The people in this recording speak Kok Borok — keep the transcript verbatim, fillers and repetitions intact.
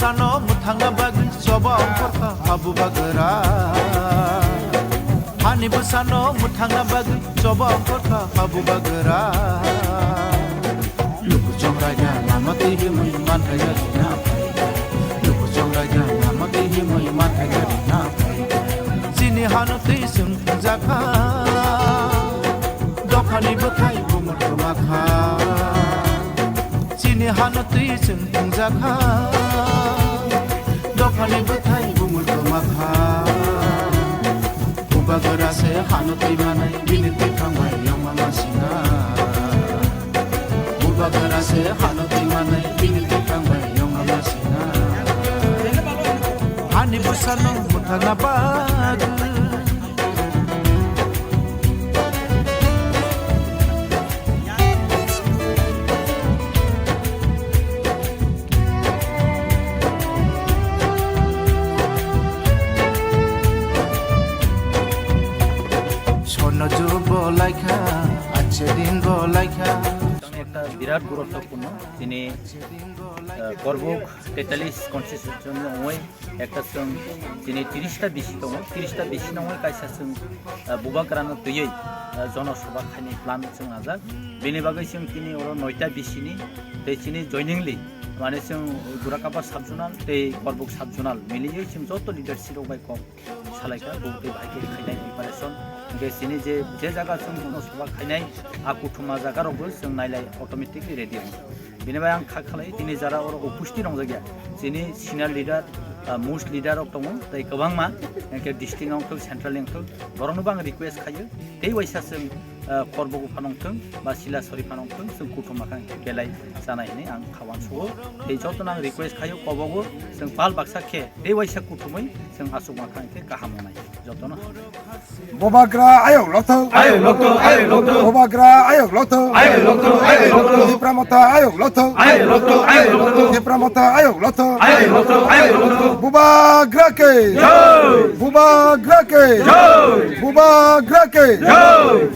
Sano mwthangna bagwi choba ongkhorkha habu bagra. Hani bwsano mwthangna bagwi choba ongkhorkha habu bagra. Lukuchong raida lama twi himwi manthai rina phaikha. Lukuchong raida lama twi himwi manthai rina phaikha. Chini hano twi chwng thwngjakha. Dophani bwkhai bumur kwmakha. Chini hano twi chwng thwngjakha. Dophani bwkhai bumur kwmakha. Bubagra se hano twi manai bini twi thangbai yongma masina. Bubagra se hano twi manai bini twi thangbai yongma masina. Hani bwsano mwthangna bagwi. Sono jugo laikha, achhe din go laikha. Ekta birat guruttopurno, tini, eh, Korbuk tetallis constituency ongoi ekta chwng chini tiris ta bisi tongo, tiris ta bisi nongoi kaisa chwng, ah, bubagrano twiwi, ah, jono sabha khaini plan chwng najak. Bini bagwi chwng tini oro noi ta bisi ni tei chini joining li, mane chwng Gurakaba sub zonal tei Korbuk sub zonal miliwi chwng joto leadership rok bai kok salaikha, bo tei bahai khe khainai preparation. Hingkhe chini je, je jaga chwng jono sabha khainai, a kuthuma jaga rok bo chwng nailai automatically ready wngo. Bini bai ang kha khalai, tini jara oro upusti rongjakya. Chini senior leader, ah, most leader rok tongo, tei kwbangma, hingkhe district wngthok, central wngthok, borokno bo ang request khaio. Tei waisa chwng, ah, Korbuk phano wngthok, ba Silasori phano wngthok, chwng kuthuma kha hingkhe belai chanai hinwi ang kha uansugo. Tei jotono ang request khaio, kobogo chwng pal baksa khe, tei waisa kuthumwi chwng achukma kha hingkhe kaham wngnai. Jotono. Bubagra ayok lokthok. Ayok lokthok, ayok lokthok. Bubagra ayok lokthok. Ayok lokthok, ayok lokthok. Tipra Motha ayok lokthok. Ayok lokthok, ayok lokthok. Tipra Motha ayok lokthok. Ayok lokthok, ayok lokthok. Bubagra ke. Jai. Bubagra ke. Jai. Bubagra ke. Jai.